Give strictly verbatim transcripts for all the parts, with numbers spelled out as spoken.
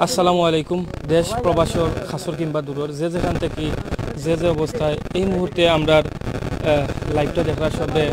আসসালামু আলাইকুম। দেশ প্রবাসর, খাসর কিংবা দূরর, যে যেখান থাকি, যে যে অবস্থায় এই মুহূর্তে আমরার, আহ, liveটা দেখরা সবে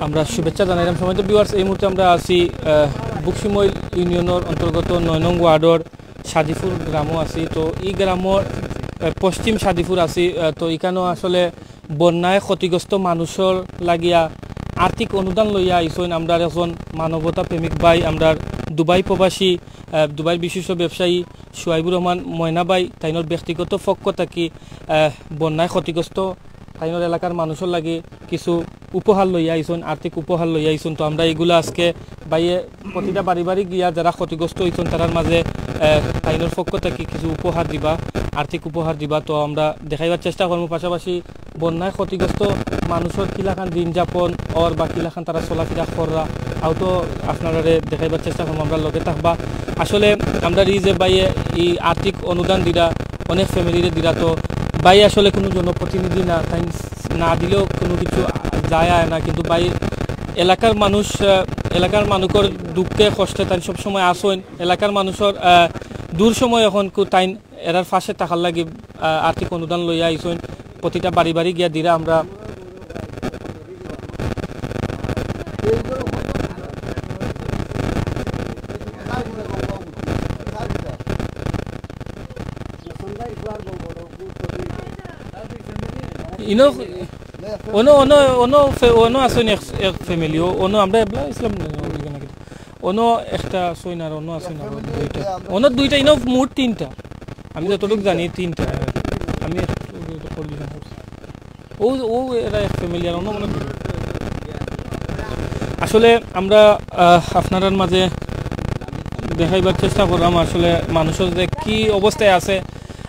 আমরা শুভেচ্ছা জানাইলাম। সম্মানিত viewers, এই মুহূর্তে আমরা আছি, আহ, বুকশিমইল ইউনিয়নর অন্তর্গত নয় নং ওয়ার্ডর সাদিপুর গ্রামো আছি। তো এই গ্রামর, আহ, পশ্চিম সাদিপুর আছি। আহ, তো ইখানো আসলে বন্যায় ক্ষতিগ্রস্ত মানুষর লাগিয়া আর্থিক অনুদান লইয়া আইছইন আমরার একজন মানবতা প্রেমিক ভাই, আমরার দুবাই প্রবাসী, আহ, দুবাইর বিশিষ্ট ব্যবসায়ী সুহাইবুর রহমান ময়না ভাই, তাইনর ব্যক্তিগত পক্ষ থাকি, আহ, বন্যায় ক্ষতিগ্রস্ত তাইনর এলাকার মানুষর লাগি কিছু উপহার লইয়া আইছইন, আর্থিক উপহার লইয়া আইছইন। তো আমরা এগুলা আজকে ভাইয়ে প্রতিটা বাড়ি বাড়ি গিয়া যারা ক্ষতিগ্রস্ত অইছইন তারার মাঝে, আহ, তাইনর পক্ষ থাকি কিছু উপহার দিবা, আর্থিক উপহার দিবা। তো আমরা দেখাইবার চেষ্টা করমু, পাশাপাশি বন্যায় ক্ষতিগ্রস্ত মানুষর কিলাখান দিন যাপন অর বা কিলাখান তারা চলাফিরা কররা, আও তো আপনারারে দেখাইবার চেষ্টা করমু, আমরার লগে থাকবা। আসলে আমরার এই যে ভাইয়ে এই আর্থিক অনুদান দিরা, অনেক ফ্যামিলিরে দিরা, তো ভাই আসলে কোনো জনপ্রতিনিধি না, তাইন না দিলেও কোনো কিছু যায় আয় না, কিন্তু ভাই এলাকার মানুষ, আহ, এলাকার মানুষর দুঃখে কষ্টে তাইন সবসময় আছইন। এলাকার মানুষর, আহ, দূর সময় এখন কু-, তাইন এরার পাশে থাকার লাগি, আহ, আর্থিক অনুদান লইয়া আইছইন। প্রতিটা বাড়ি বাড়ি গিয়া দিরা আমরা। ইনো, অনো, অনো, অনো ফে-, অনো আছইন এক, এক ফ্যামিলি, অ-, অনো আমরা এবলা ইসলাম অনো একটা আছইন আর অনো আছইন আরো দুইটা। অনো দুইটা, ইনো মোট তিনটা। আমি যতটুকু জানি তিনটা। আমি একটু, একটু coordination করছি। ও, ও এরা এক ফ্যামিলি আর অন্য মনে করি। আসলে আমরা, আহ, আপনারার মাঝে দেখাইবার চেষ্টা করলাম আসলে মানুষর যে কি অবস্থায় আছে।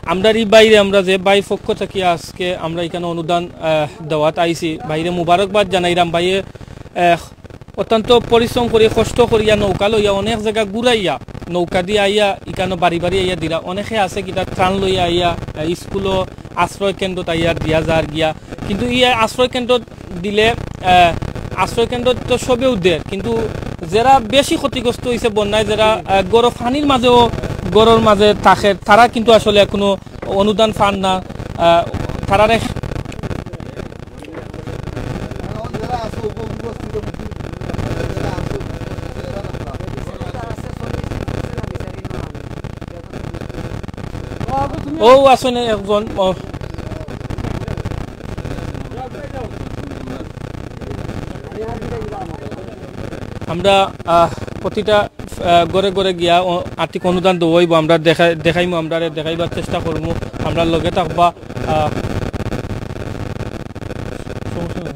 আমরার এই ভাইরে আমরা যে ভাই পক্ষ থাকি আজকে আমরা ইখানো অনুদান, আহ, দেওয়াত আইছি, ভাইরে মুবারকবাদ জানাইরাম। ভাইয়ে, আহ, অত্যন্ত পরিশ্রম করি, কষ্ট করিয়া, নৌকা লইয়া অনেক জাগা ঘুরাইয়া, নৌকা দিয়া আইয়া, ইখানো বাড়ি বাড়ি আইয়া দিরা। অনেকে আছে কিতা ত্রাণ লইয়া আইয়া, আহ, স্কুলো আশ্রয় কেন্দ্রত আইয়া দিয়া যার গিয়া। কিন্তু ই আশ্রয় কেন্দ্রত দিলে, আহ, আশ্রয় কেন্দ্রত তো সবেউ দের, কিন্তু যেরা বেশি ক্ষতিগ্রস্ত অইছে বন্যায়, যেরা, আহ, ঘরো পানির মাঝেও, ঘরর মাঝে থাকে, তারা কিন্তু আসলে কোনো অনুদান পান না। আহ, তারারে ও আছে না একজন, ও। আমরা, আহ, প্রতিটা, আহ, ঘরে ঘরে গিয়া অ-, আর্থিক অনুদান দেওয়া অইবো। আমরা দেখাই-, দেখাইমু, আমরা দেখাইবার চেষ্টা করমু, আমরা লগে থাকবা। আহ, সমস্যা নাই।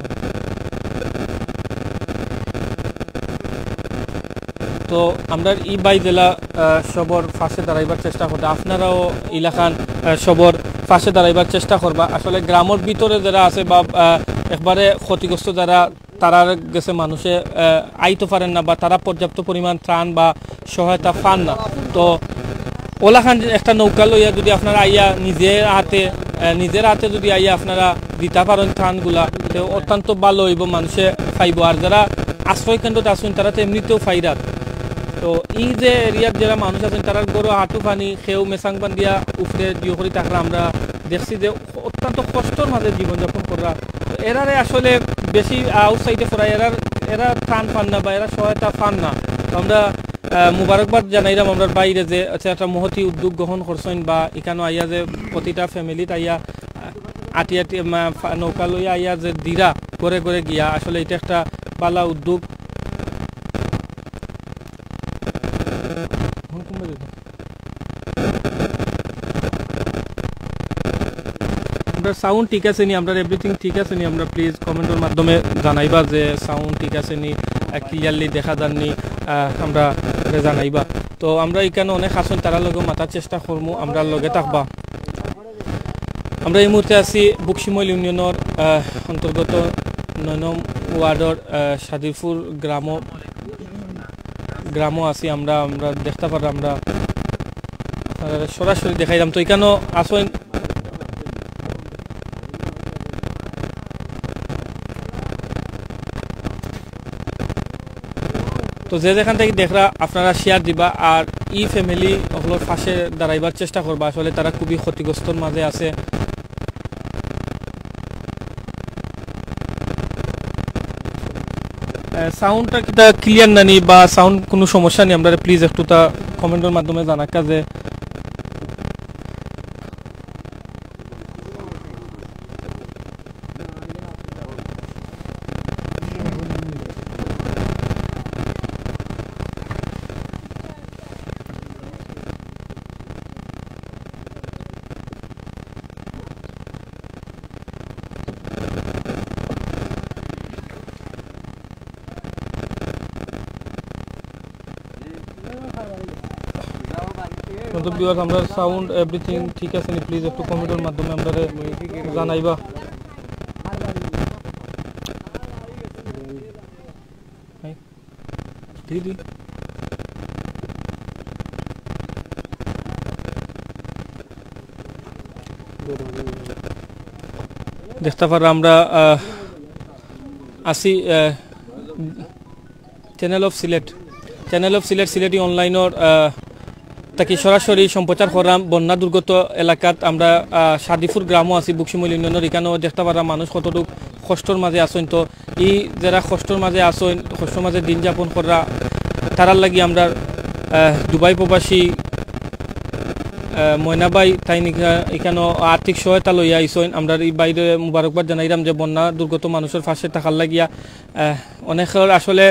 তো আমরা ই ভাই যেলা, আহ, সবর পাশে দাঁড়াইবার চেষ্টা করতে, আপনারাও ইলাখান, আহ, সবর পাশে দাঁড়াইবার চেষ্টা করবা। আসলে গ্রামর ভিতরে যারা আছে বা, আহ, একবারে ক্ষতিগ্রস্ত যারা, তারার গেছে মানুষে, আহ, আইতো পারেন না বা তারা পর্যাপ্ত পরিমাণ ত্রাণ বা সহায়তা পান না। তো ওলাখান একটা নৌকা লইয়া যদি আপনারা আইয়া নিজের হাতে, আহ, নিজের হাতে যদি আইয়া আপনারা দিতা পারেন ত্রাণগুলা, তে অত্যন্ত ভালো অইবো, মানুষে পাইবো। আর যারা আশ্রয় কেন্দ্রত আছইন, তারা তো এমনিতেও পাইরার। তো ই যে এরিয়ার যারা মানুষ আছইন, তারার ঘরো হাঁটু পানি, কেউ মেসাং বান্ধিয়া উপরে দিও করি থাকরা, আমরা দেখছি যে অত্যন্ত কষ্টর মাঝে জীবনযাপন কররা। তো এরারে আসলে বেশি আউটসাইডে পড়া, এরার, এরা ত্রাণ পান না বা এরা সহায়তা পান না। তো আমরা, আহ, মুবারকবাদ জানাইলাম আমরার ভাইরে যে, আচ্ছা, একটা মহতী উদ্যোগ গ্রহণ করছইন বা ইখানো আইয়া যে প্রতিটা ফ্যামিলিত আইয়া, আহ, আটি আটি, মা, ফা-, নৌকা লইয়া আইয়া যে দিরা ঘরে ঘরে গিয়া, আসলে এটা একটা ভালা উদ্যোগ। আমরা সাউন্ড ঠিক আছে নি, আমরা এভরিথিং ঠিক আছে নি, আমরা প্লিজ কমেন্টর মাধ্যমে জানাইবা যে সাউন্ড ঠিক আছে নি, আহ, ক্লিয়ারলি দেখা যার নি, আহ, আমরা জানাইবা। তো আমরা ইখানো অনেক আছইন, তারার লগে মাতার চেষ্টা করমু, আমরা লগে থাকবা। আমরা এই মুহূর্তে আছি বুকশিমল ইউনিয়নর, আহ, অন্তর্গত নয় নং ওয়ার্ডর, আহ, সাদিপুর গ্রামো, গ্রামো আছি আমরা। আমরা দেখতা পাররা, আমরা আপনারারে সরাসরি দেখাইলাম। তো ইখানো আছইন তো যে যেখান থাকি দেখরা আপনারা শেয়ার দিবা, আর ই ফ্যামিলি অকলর পাশে দাঁড়াইবার চেষ্টা করবা। আসলে তারা খুবই ক্ষতিগ্রস্তর মাঝে আছে। সাউন্ডটা কিতা ক্লিয়ার নানি বা সাউন্ড কোনো সমস্যা নি, আমরা প্লিজ একটু তা কমেন্টর মাধ্যমে জানাক্কা যে কিন্তু ভিউয়ার্স, আমরা সাউন্ড এভরিথিং ঠিক আছে নি? প্লিজ একটু কমেন্টর মাধ্যমে আমরা জানাইবা। দেখতে পারো আমরা আহ, আছি channel of Sylhet, channel of Sylhet, Sylheti অনলাইনর আহ, তাকি সরাসরি সম্প্রচার করাম বন্যা দুর্গত এলাকাত। আমরা আহ, সাদিপুর গ্রামও আছি, বুকশিমল ইউনিয়নর। এখানেও দেখতে পারা মানুষ কতটুক কষ্টর মাঝে আছইন। তো ই যারা কষ্টর মাঝে আছইন, কষ্টর মাঝে দিন যাপন করা, তারার লাগি আমরা আহ, দুবাই প্রবাসী আহ, ময়না ভাই তাইন এখা-, এখানো আর্থিক সহায়তা লইয়া আইছইন। আমরা ই ভাইরে মুবারকবাদ জানাইরাম যে বন্যা দুর্গত মানুষর পাশে থাকার লাগিয়া। আহ, অনেকের আসলে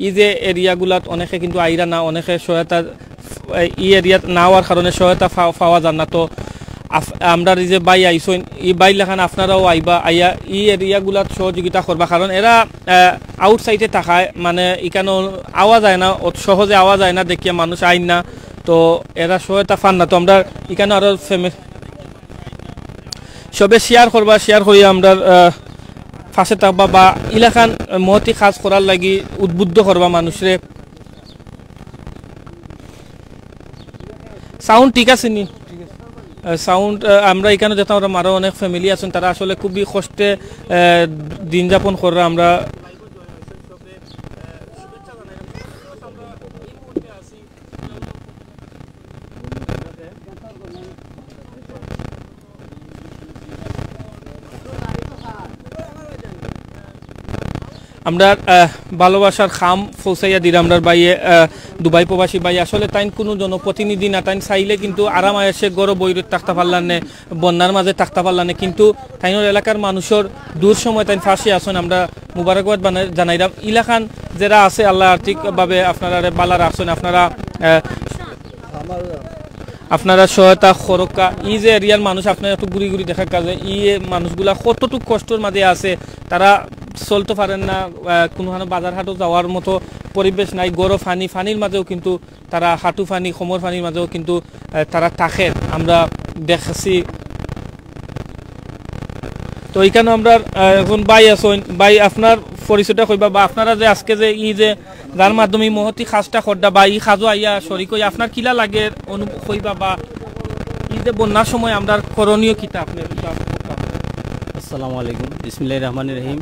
ই যে এরিয়াগুলাত অনেকে কিন্তু আইরা না, অনেকে সহায়তা, আহ, ই এরিয়াত না অওয়ার কারণে সহায়তা পা-, পাওয়া যায় না। তো আফ-, আমরা ই যে ভাই আইছইন, ই ভাই লাখান আপনারাও আইবা, আইয়া ই এরিয়াগুলাত সহযোগিতা করবা, কারণ এরা আউটসাইডে থাকায়, মানে এখানো আওয়া যায় না, অত সহজে আওয়া যায় না দেখিয়া মানুষ আইন না। তো এরা সহায়তা পান না। তো আমরা এখানো আরো ফেমে-, সবে শেয়ার করবা, শেয়ার করি আমরা আহ, পাশে থাকবা বা ইলাখান মহতি কাজ করার লাগি উদ্বুদ্ধ করবা মানুষরে। সাউন্ড ঠিক আছে নি? সাউন্ড আমরা এখানো দেখতাম, আমরা আরো অনেক ফ্যামিলি আছেন, তারা আসলে খুবই কষ্টে আহ, দিন যাপন কররা। আমরা আমরা আহ, ভালোবাসার খাম পৌঁছাইয়া দিরা আমরার ভাইয়ে, আহ, দুবাই প্রবাসী ভাই। আসলে তাইন কোনো জনপ্রতিনিধি না, তাইন চাইলে কিন্তু আরাম আয়েসে ঘরো বই থাকতা পারলান নে, বন্যার মাঝে থাকতা পারলান নে, কিন্তু তাইনর এলাকার মানুষর দুঃসময় তাইন পাশে আছইন। আমরা মুবারকবাদ বানা-, জানাইরাম। ইলাখান যারা আছে, আল্লাহ আর্থিকভাবে আপনারারে বালা রাখছইন, আপনারা আহ, আপনারা সহায়তা করউক্কা। ই যে এরিয়ার মানুষ, আপনারা একটু ঘুরি ঘুরি দেখার কাজে, ই এ মানুষগুলা কতটুক কষ্টর মাঝে আছে, তারা চলতে পারেন না, আহ, কোনোখানো বাজার হাটও যাওয়ার মতো পরিবেশ নাই, ঘরো পানি, পানির মাঝেও কিন্তু তারা হাঁটু পানি, কোমর পানির মাঝেও কিন্তু আহ, তারা থাকের, আমরা দেখছি। তো এখানো আমরা আহ, একজন ভাই আছইন, ভাই আপনার পরিচয়টা কইবা বা আপনারা যে আজকে যে ই যে যার মাধ্যমে ই মহতি কাজটা কররা বা ই কাজও আইয়া শরিক অই, আপনার কিলা লাগে অনু-, কইবা বা ই যে বন্যার সময় আমরার করণীয় কিতা আপনি? আসসালামু আলাইকুম, বিসমিল্লাহির রহমানির রহিম।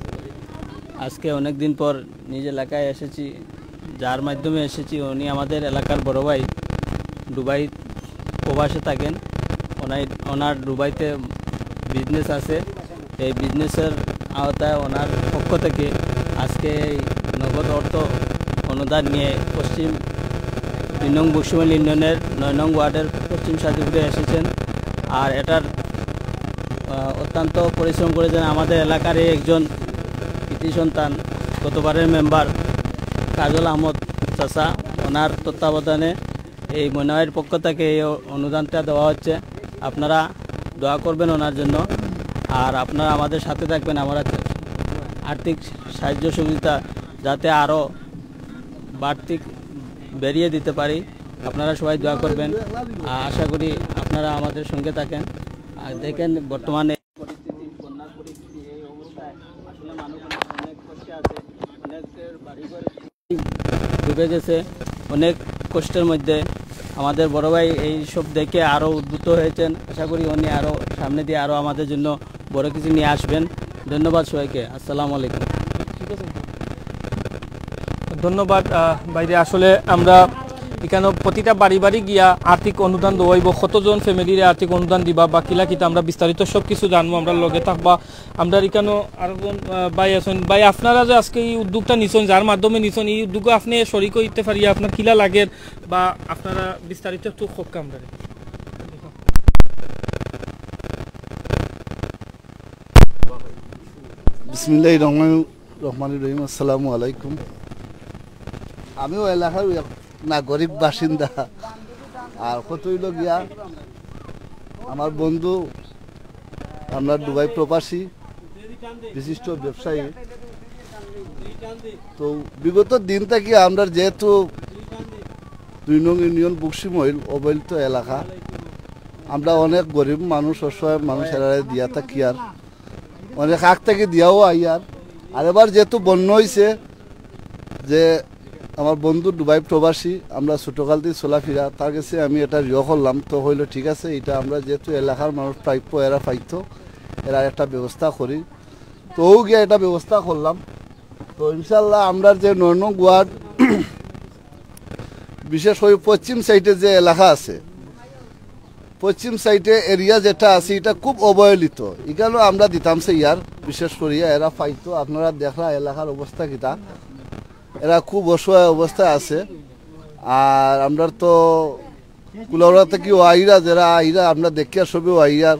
আজকে অনেক দিন পর নিজ এলাকায় এসেছি, যার মাধ্যমে এসেছি উনি আমাদের এলাকার বড় ভাই, দুবাই প্রবাসে থাকেন। ওনার ওনার দুবাইতে বিজনেস আছে। এই বিজনেসের আওতায় ওনার পক্ষ থেকে আজকে এই নগদ অর্থ অনুদান নিয়ে পশ্চিম দুই নং বক্সিমল ইউনিয়নের নয় নং ওয়ার্ডের পশ্চিম সাদিপুরে এসেছেন। আর এটার আহ, অত্যন্ত পরিশ্রম করেছেন আমাদের এলাকারই একজন কৃতি সন্তান, গতবারের মেম্বার কাজল আহমদ চাচা। ওনার তত্ত্বাবধানে এই ময়না ভাইর পক্ষ থেকে এই অনুদানটা দেওয়া হচ্ছে। আপনারা দোয়া করবেন ওনার জন্য, আর আপনারা আমাদের সাথে থাকবেন। আমরা আর্থিক সাহায্য সুবিধা যাতে আরও বাড়তি বেরিয়ে দিতে পারি, আপনারা সবাই দোয়া করবেন। আ-, আশা করি আপনারা আমাদের সঙ্গে থাকেন। আর দেখেন বর্তমানে পরিস্থিতি, বন্যার পরিস্থিতি, এই অবস্থায় আসলে মানুষ অনেক, অনেক কষ্টে আছে, অনেকের বাড়িঘর ডুবে গেছে। অনেক কষ্টের মধ্যে আমাদের বড় ভাই এই সব দেখে আরও উদ্বুদ্ধ হয়েছেন। আশা করি উনি আরও সামনে দিয়ে আরও আমাদের জন্য বড় কিছু নিয়ে আসবেন। ধন্যবাদ সবাইকে। আসসালামু আলাইকুম। ধন্যবাদ। আহ, বাইরে আসলে আমরা এখানে প্রতিটা বাড়ি বাড়ি গিয়া আর্থিক অনুদান দেওয়াইব, কতজন ফ্যামিলিরে আর্থিক অনুদান দিবা বা কিলা কিতা, আমরা বিস্তারিত সব কিছু জানবো। আমরা লগে থাকবা। আমরা এখানে আরো জন, আহ, ভাই আছেন। ভাই, আপনারা যে আজকে এই উদ্যোগটা নিছেন, যার মাধ্যমে নিছেন, এই উদ্যোগে আপনি শরিক হইতে পারিয়া আপনার কিলা লাগের বা আপনারা বিস্তারিত একটু হোক আমরা। বিসমিল্লাহির রহমান রহমানির রহিম। আসসালামু আলাইকুম। আমিও এলাকার এক নাগরিক বাসিন্দা। আর কত হইল গিয়া, আমার বন্ধু, আমরা দুবাই প্রবাসী বিশিষ্ট ব্যবসায়ী। তো বিগত দিন থেকে আমরা যেহেতু দুই নং ইউনিয়ন বুকশিমইল অবহেলিত এলাকা, আমরা অনেক গরিব মানুষ, অসহায় মানুষ, এরারে দিয়া থাকি আর অনেক আগ থেকে দিয়াও আইয়ার। আর এবার যেহেতু বন্যা হইছে, যে আমার বন্ধু দুবাই প্রবাসী, আমরা ছোটকাল থেকে চলাফেরা, তার কাছে আমি এটা রিও করলাম, তো হইলো ঠিক আছে, এটা আমরা যেহেতু এলাকার মানুষ প্রাপ্য, এরা পাইতো, এরা একটা ব্যবস্থা করি, তো ও গিয়া এটা ব্যবস্থা করলাম। তো ইনশাল্লাহ আমরা যে নয় নং ওয়ার্ড, বিশেষ করে পশ্চিম সাইডে যে এলাকা আছে, পশ্চিম সাইডে এরিয়া যেটা আছে, এটা খুব অবহেলিত। এখানেও আমরা দিতাম সে ইয়ার, বিশেষ করিয়া এরা পাইতো। আপনারা দেখরা এলাকার অবস্থা কিতা, এরা খুব অসহায় অবস্থায় আছে। আর আমরা তো কুলাউড়া থেকে আইরা, যারা আইরা আমরা দেখিয়ার, সবেও আইয়ার,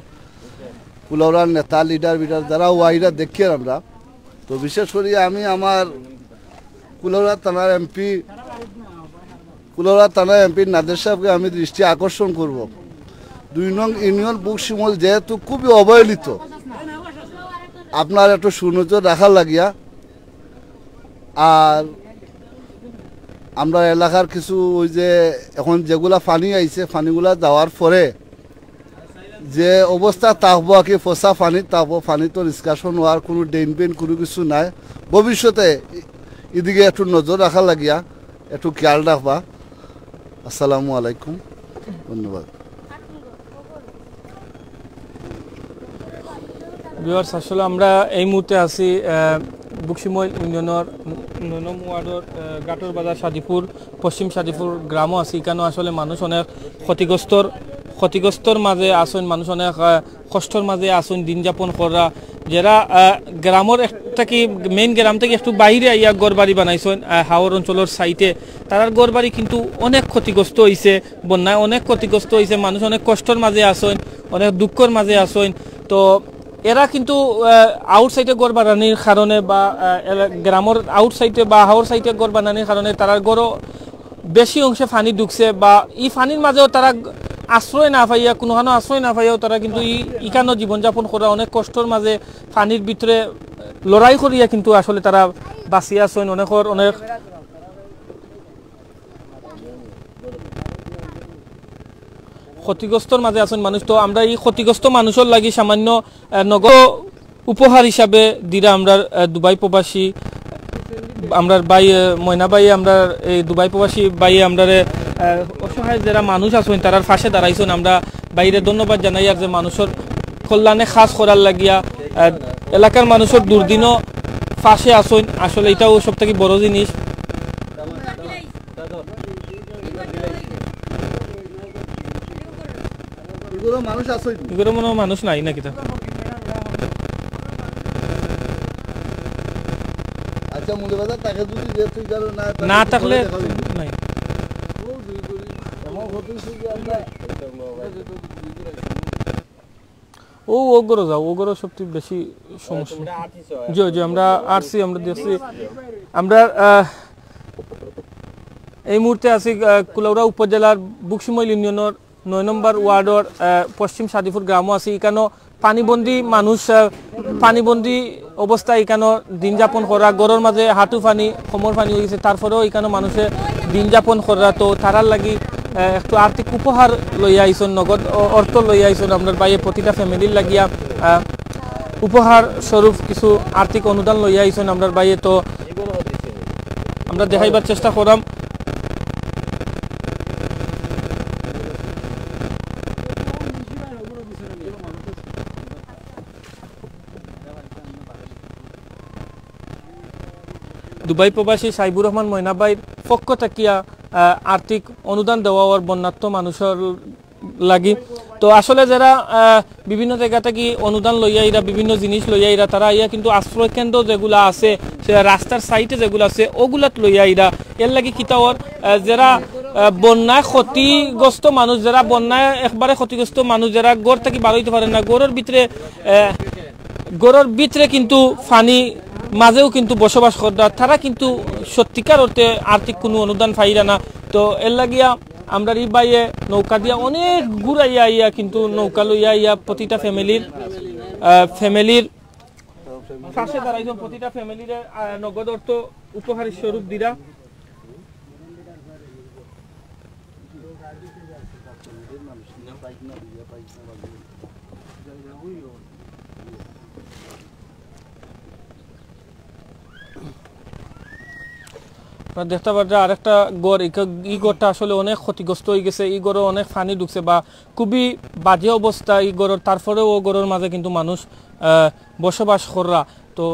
কুলাউড়ার নেতা, লিডার বিডার যারা আইরা দেখিয়ার আমরা। তো বিশেষ করি আমি আমার কুলাউড়া থানার এমপি, কুলাউড়া থানার এমপি নাদের সাহেবকে আমি দৃষ্টি আকর্ষণ করব, দুই নং ইউনিয়ন বুকশিমইল যেহেতু খুবই অবহেলিত, আপনার একটু সুনজর রাখা লাগিয়া। আর আমরা এলাকার কিছু ওই যে এখন যেগুলা পানি আইছে, পানিগুলা যাওয়ার পরে যে অবস্থা থাকবো আর কি, পচা পানি থাকবো, পানি তো নিষ্কাশন হওয়ার কোনো ড্রেন বেন কোনো কিছু নাই। ভবিষ্যতে এদিকে একটু নজর রাখা লাগিয়া একটু খেয়াল রাখবা। আসসালামু আলাইকুম, ধন্যবাদ। ভিউয়ার্স, আসলে আমরা এই মুহূর্তে আছি, আহ, বুকশিমইল ইউনিয়নের নয় নং ওয়ার্ডর, আহ, ঘাটর বাজার সাদিপুর, পশ্চিম সাদিপুর গ্রামও আছি। এখানেও আসলে মানুষ অনেক ক্ষতিগ্রস্তর ক্ষতিগ্রস্তর মাঝে আছেন, মানুষ অনেক, আহ, কষ্টর মাঝে আছেন, দিন যাপন করা। যারা, আহ, গ্রামর এক থাকি, মেইন গ্রাম থাকি একটু বাইরে আইয়া ঘর বাড়ি বানাইছেন, আহ, হাওর অঞ্চলের সাইডে, তারার ঘর বাড়ি কিন্তু অনেক ক্ষতিগ্রস্ত হইছে, বন্যায় অনেক ক্ষতিগ্রস্ত হইছে, মানুষ অনেক কষ্টর মাঝে আছেন, অনেক দুঃখর মাঝে আছেন। তো এরা কিন্তু, আহ, আউটসাইডে ঘর বানানির কারণে বা, আহ, এরা গ্রামর আউটসাইডে বা হাওর সাইডে ঘর বানানির কারণে তারার ঘরও বেশি অংশে পানি ঢুকছে বা এই পানির মাঝেও তারা আশ্রয় না পাইয়া, কোনোখানো আশ্রয় না পাইয়াও তারা কিন্তু ই-, ইখানো জীবনযাপন করা অনেক কষ্টর মাঝে পানির ভিতরে লড়াই করিয়া কিন্তু আসলে তারা বাঁচিয়া আছেন। অনেকর অনেক ক্ষতিগ্রস্তর মাঝে আছেন মানুষ। তো আমরা এই ক্ষতিগ্রস্ত মানুষের লাগি সামান্য, আহ, নগদ উপহার হিসাবে দিরা আমরার, আহ, দুবাই প্রবাসী, আমরার ভাই, আহ, ময়না ভাই, আমরার এই দুবাই প্রবাসী ভাই, আমরারে, আহ, অসহায় যারা মানুষ আছেন, তারার পাশে দাঁড়াইছেন। আমরা ভাইরে ধন্যবাদ জানাই, আর যে মানুষের কল্যাণে কাজ করার লাগিয়া, আহ, এলাকার মানুষের দুর্দিনও পাশে আছেন। আসলে এটাও সব থেকে বড় জিনিস। এগুলো মানুষ আছে? এগুলো মনে হয় মানুষ নাই নাকি তা? আচ্ছা, মৌলভীবাজার তাকে যদি যে তুই জানো না, তাহলে না তো থাকলে পরে দেখা হইবে। নাই। এমন ক্ষতি হইছে যে আমরা ও, ও ঘরো যাও, ও ঘরো সবচেয়ে বেশি সমস্যা। জি, জি, আমরা আসছি, আমরা দেখছি। আমরা, আহ, এই মুহূর্তে আছি, আহ, কুলাউড়া উপজেলার বুকশিমইল ইউনিয়নের নয় নম্বর ওয়ার্ডর, আহ, পশ্চিম সাদিপুর গ্রামও আছি। এখানো পানিবন্দী মানুষ, আহ, পানিবন্দী অবস্থায় এখানো দিন যাপন করা, ঘরর মাঝে হাঁটু পানি, কোমর পানি হইছে, তারপরেও এখানো মানুষে দিন যাপন করা। তো তারার লাগি, আহ, একটু আর্থিক উপহার লইয়া আইছন, নগদ অ-, অর্থ লইয়া আইছন আমরার ভাইয়ে প্রতিটা ফ্যামিলির লাগিয়া, আহ, উপহার স্বরূপ কিছু আর্থিক অনুদান লইয়া আইছন আমরার ভাইয়ে। তো আমরা দেখাইবার চেষ্টা করাম। দুবাই প্রবাসী সাইবুর রহমান ময়না ভাইর পক্ষ থাকিয়া, আহ, আর্থিক অনুদান দেওয়া অর বন্যার্ত মানুষর লাগি। তো আসলে যেরা, আহ, বিভিন্ন জায়গা থাকি অনুদান লইয়া আইরা, বিভিন্ন জিনিস লইয়া আইরা, তারা আইয়া কিন্তু আশ্রয় কেন্দ্র যেগুলা আছে, সে রাস্তার সাইডে যেগুলা আছে, ওগুলাত লইয়া আইরা। এর লাগি কিতা অর, আহ, যেরা, আহ, বন্যায় ক্ষতিগ্রস্ত মানুষ, যেরা বন্যায় একবারে ক্ষতিগ্রস্ত মানুষ, যেরা ঘর থাকি বার অইতে পারে না, ঘরর ভিতরে, আহ, ঘরর ভিতরে কিন্তু পানি মাঝেও কিন্তু বসবাস কররা, তারা কিন্তু সত্যিকার অর্থে আর্থিক কোনো অনুদান পাইরা না। তো এর লাগিয়া আমরার ই ভাইয়ে নৌকা দিয়া অনেক ঘুরাইয়া আইয়া কিন্তু নৌকা লইয়া আইয়া প্রতিটা ফ্যামিলির, আহ, ফ্যামিলির পাশে দাঁড়াইছইন, প্রতিটা ফ্যামিলিরে, আহ, নগদ অর্থ উপহার স্বরূপ দিরা। আপনারা দেখতা পাররা আরেকটা ঘর, ই ঘ-, ই ঘরটা আসলে অনেক ক্ষতিগ্রস্ত অইগেছে, ই ঘরো অনেক পানি ঢুকছে বা খুবই বাজে অবস্থা ই ঘরর, তারপরেও ও ঘরর মাঝে কিন্তু মানুষ, আহ, বসবাস কররা। তো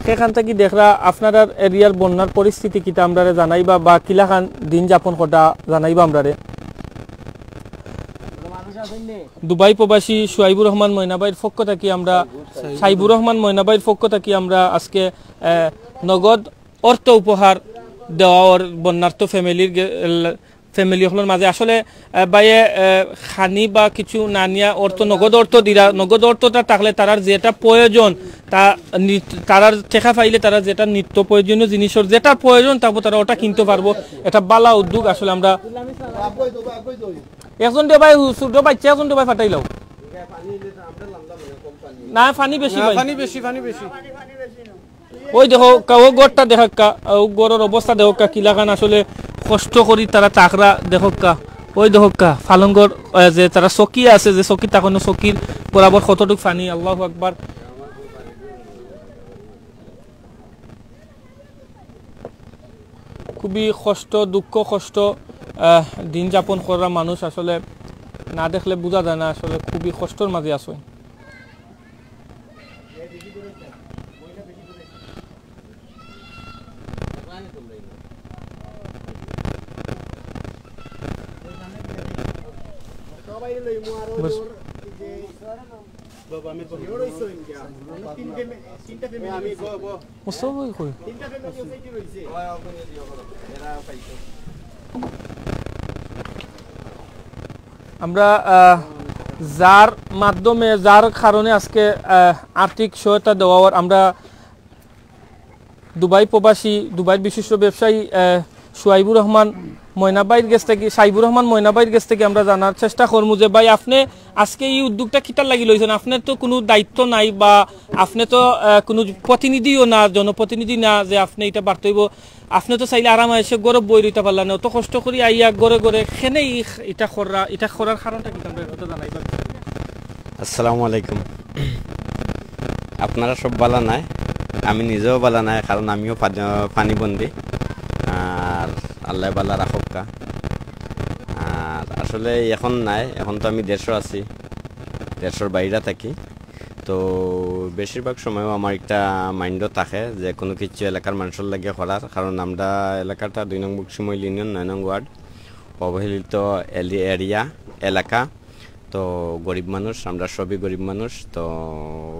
সেখান থাকি দেখরা আপনারার এরিয়ার বন্যার পরিস্থিতি কিতা আমরারে জানাইবা বা কিলাখান দিন যাপন কররা জানাইবা আমরারে। দুবাই প্রবাসী সুয়াইবুর রহমান ময়না ভাইর পক্ষ থাকি আমরা, সাইবুর রহমান ময়না ভাইর পক্ষ থাকি আমরা আজকে, আহ, নগদ অর্থ উপহার দেওয়া অর বন্যার্ত ফ্যামিলির গে-, এল-, ফ্যামিলি অকলর মাঝে। আসলে, আহ, ভাইয়ে, আহ, খানি বা কিছু না নিয়া অর্থ, নগদ অর্থ দিরা, নগদ অর্থটা থাকলে তারার যেটা প্রয়োজন, তা নি-, তারার টেকা পাইলে তারা যেটা নিত্য প্রয়োজনীয় জিনিসর যেটা প্রয়োজন থাকবো তারা ওটা কিনতে পারবো। এটা বালা উদ্যোগ আসলে আমরা। একজন দে ভাই, ছোট বাচ্চা একজন দে ভাই ফাটাইলাও। না, পানি বেশি না, ভাই। পানি বেশি, পানি বেশি। ওই দেখো কা, ও ঘরটা দেখো কা, ও ঘরর অবস্থা দেখো কা, কিলাখান আসলে কষ্ট করি তারা থাকরা দেখো কা। ওই দেখো কা, ফালঙ্গর, আহ, যে তারা চকি আছে, যে চকি থাকইন, চকির বরাবর কতটুক পানি, আল্লাহু আকবার। খুবই কষ্ট, দুঃখ কষ্ট, আহ, দিন যাপন করা মানুষ আসলে না দেখলে বুঝা যায় না, আসলে খুবই কষ্টর মাঝে আছে। আমরা, আহ, যার মাধ্যমে, যার কারণে আজকে, আহ, আর্থিক সহায়তা দেওয়া অর, আমরা দুবাই প্রবাসী, দুবাইর বিশিষ্ট ব্যবসায়ী, আহ, সুয়াইবুর রহমান ময়না ভাইর গেছ থাকি, সাইবুর রহমান ময়না ভাইর গেছ থাকি আমরা জানার চেষ্টা করমু যে ভাই, আপনে আজকে ই উদ্যোগটা কিতার লাগি লইছইন? আপনার তো কুনু দায়িত্ব নাই বা আপনে তো, আহ, কুনু প্রতিনিধিও না, জনপ্রতিনিধি না যে আপনে ইটা বাড়তইবো। আপনে তো চাইলে আরামে আইসা ঘরো বই রইতা পারলা না, অত কষ্ট করি আইয়া ঘরে ঘরে কেনে ই-, ইটা কররা, ইটা করার কারণটা কিতা আমরা একটু জানাইবা? আসসালামু আলাইকুম। আপনারা সব বালা নায়, আমি নিজেও বালা নায়, কারণ আমিও পানি, পানিবন্দী। আর আল্লায় বালা রাখউক্কা। আর আসলে এখন নাই, এখন তো আমি দেশো আছি, দেশর বাইরে থাকি। তো বেশিরভাগ সময়ও আমার একটা মাইন্ডও থাকে যে কুনু কিছু এলাকার মানুষর লাগি করার, কারণ আমরা এলাকাটা দুই নং বক্সিমইল ইউনিয়ন, নয় নং ওয়ার্ড, অবহেলিত এলি-, এরিয়া, এলাকা। তো গরিব মানুষ, আমরা সবই গরিব মানুষ। তো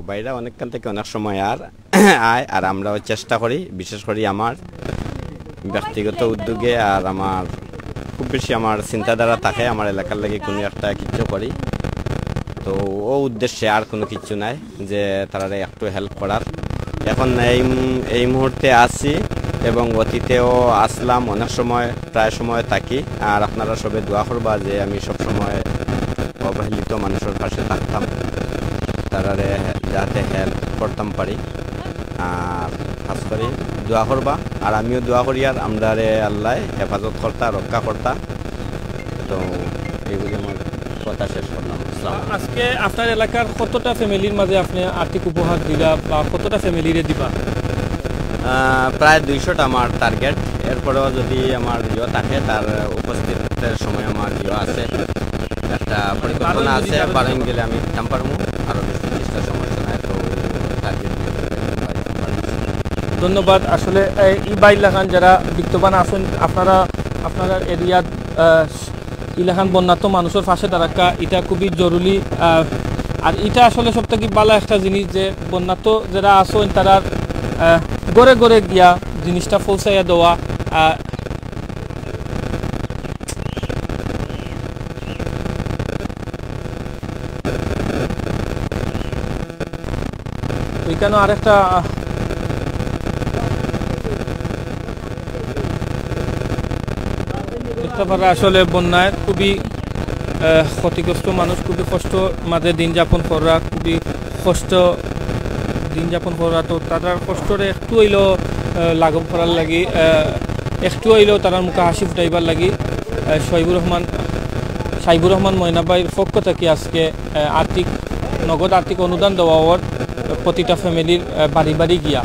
বাইরে অনেকখান থাকি অনেক সময় আর আয়, আর আমরাও চেষ্টা করি, বিশেষ করি আমার ব্যক্তিগত উদ্যোগে আর আমার খুব বেশি আমার চিন্তাধারা থাকে আমার এলাকার লাগি কুনু একটা কিছু করি। তো ও উদ্দেশ্যে আর কুনু কিছু নাই যে তারারে একটু হেল্প করার। এখন এই মু-, এই মুহূর্তে আছি এবং অতীতেও আসলাম, অনেক সময়, প্রায় সময় থাকি। আর আপনারা সবে দোয়া করবা যে আমি সব সময় অবহেলিত মানুষর পাশে থাকতাম, তারারে যাতে হেল্প করতাম পারি। আর খাস করি দোয়া করবা, আর আমিও দোয়া করি, আর আমরারে আল্লায় হেফাজত করতা, রক্ষা করতা। তো এইগুলি আমার কথা শেষ করলাম। আসসালামু আলাইকুম। আজকে আপনার এলাকার কতটা ফ্যামিলির মাঝে আপনে আর্থিক উপহার দিলা বা কতটা ফ্যামিলিরে দিবা? আহ, প্রায় দুইশোটা আমার টার্গেট। এরপরেও যদি আমার ইয়ে থাকে, তার উপস্থিতের সময় আমার ইয়ে আছে, একটা পরিকল্পনা আছে, বারোইন গেলে আমি দিতাম পারমু, আরো বিশ পঁচিশটা সমস্যা নাই, তো টার্গেট দিয়ে দিতে পারি। ধন্যবাদ। আসলে, এ, ই ভাইর লাখান যারা বিত্তবান আছইন, আপনারা, আপনারার এরিয়াত, আহ, ইলাখান বন্যার্ত মানুষর পাশে দাঁড়াক্কা, ইটা খুবই জরুরি। আহ, আর ইটা আসলে সব থাকি ভালা একটা জিনিস যে বন্যার্ত যারা আছইন তারার, আহ, ঘরে ঘরে গিয়া জিনিসটা পৌঁছাইয়া দেওয়া। আহ, তো ইখানো আরেকটা, আহ, দেখতা পাররা আসলে বন্যায় খুবই, আহ, ক্ষতিগ্রস্ত মানুষ, খুবই কষ্টর মাঝে দিন যাপন কররা, খুবই কষ্ট দিন যাপন কররা। তো তারার কষ্টরে একটু অইলেও, আহ, লাঘব করার লাগি, আহ, একটু অইলেও তারার মুখে হাসি ফুটাইবার লাগি, আহ, শহীবুর রহমান, সাইবুর রহমান ময়না ভাইর পক্ষ থাকি আজকে, আহ, আর্থিক, নগদ আর্থিক অনুদান দেওয়া অর প্রতিটা ফ্যামিলির, আহ, বাড়ি বাড়ি গিয়া।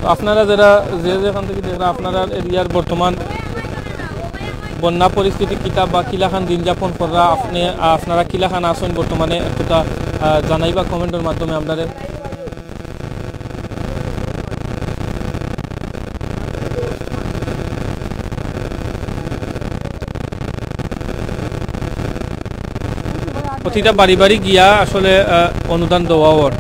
তো আপনারা যারা যে যেখান থাকি দেখরা, আপনারার এরিয়ার বর্তমান বন্যা পরিস্থিতি কিতা বা কিলাখান দিন যাপন কররা, আপনি, আপনারা কিলাখান আছইন বর্তমানে, একটা, আহ, জানাইবা কমেন্টর মাধ্যমে আমরারে। প্রতিটা বাড়ি বাড়ি গিয়া আসলে, আহ, অনুদান দেওয়া অর।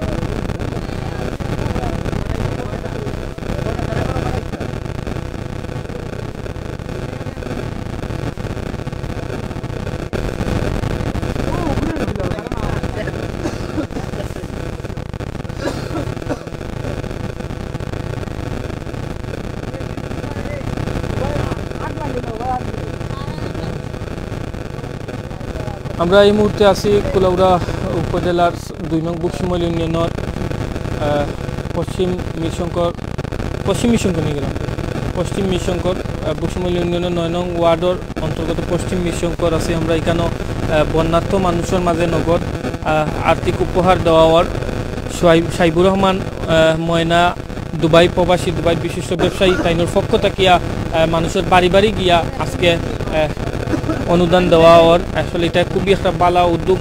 আমরা এই মুহূর্তে আছি কুলাউড়া উপজেলার দুই নং বুকশিমল ইউনিয়নর, আহ, পশ্চিম মিরশঙ্কর, পশ্চিম মিরশঙ্কর নিয়ে গেলাম, পশ্চিম মিরশঙ্কর, আহ, বুকশিমল ইউনিয়নর নয় নং ওয়ার্ডর অন্তর্গত পশ্চিম মিরশঙ্কর আছি আমরা। ইখানো, আহ, বন্যার্ত মানুষর মাঝে নগদ, আহ, আর্থিক উপহার দেওয়া অর। সাইব-, সাইবুর রহমান, আহ, ময়না দুবাই প্রবাসী, দুবাই বিশিষ্ট ব্যবসায়ী, তাইনর পক্ষ থাকিয়া, আহ, মানুষর বাড়ি বাড়ি গিয়া আজকে, আহ, অনুদান দেওয়া অর। আসলে ইটা খুবই একটা ভালা উদ্যোগ।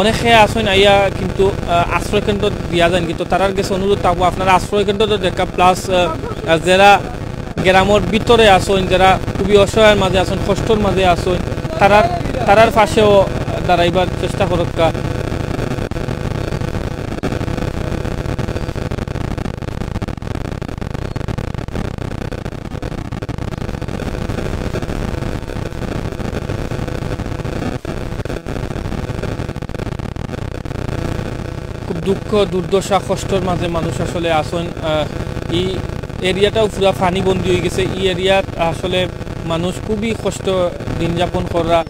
অনেকে আছইন আইয়া কিন্তু, আহ, আশ্রয় কেন্দ্র দিয়া যাইন, কিন্তু তারার গেছে অনুরোধ থাকবো আপনারা আশ্রয় কেন্দ্র তো দেখা, plus, আহ, আহ, যারা গ্রামর ভিতরে আছইন, যারা খুবই অসহায়র মাঝে আছইন, কষ্টর মাঝে আছইন, তারার, তারার পাশেও দাঁড়াইবার চেষ্টা করুক্কা। খুব দুঃখ দুর্দশা কষ্টর মাঝে মানুষ আসলে আছইন। আহ, ই এরিয়াটাও পুরা পানিবন্দী অইগেছে। ই এরিয়াত আসলে মানুষ খুবই কষ্ট দিন যাপন কররা।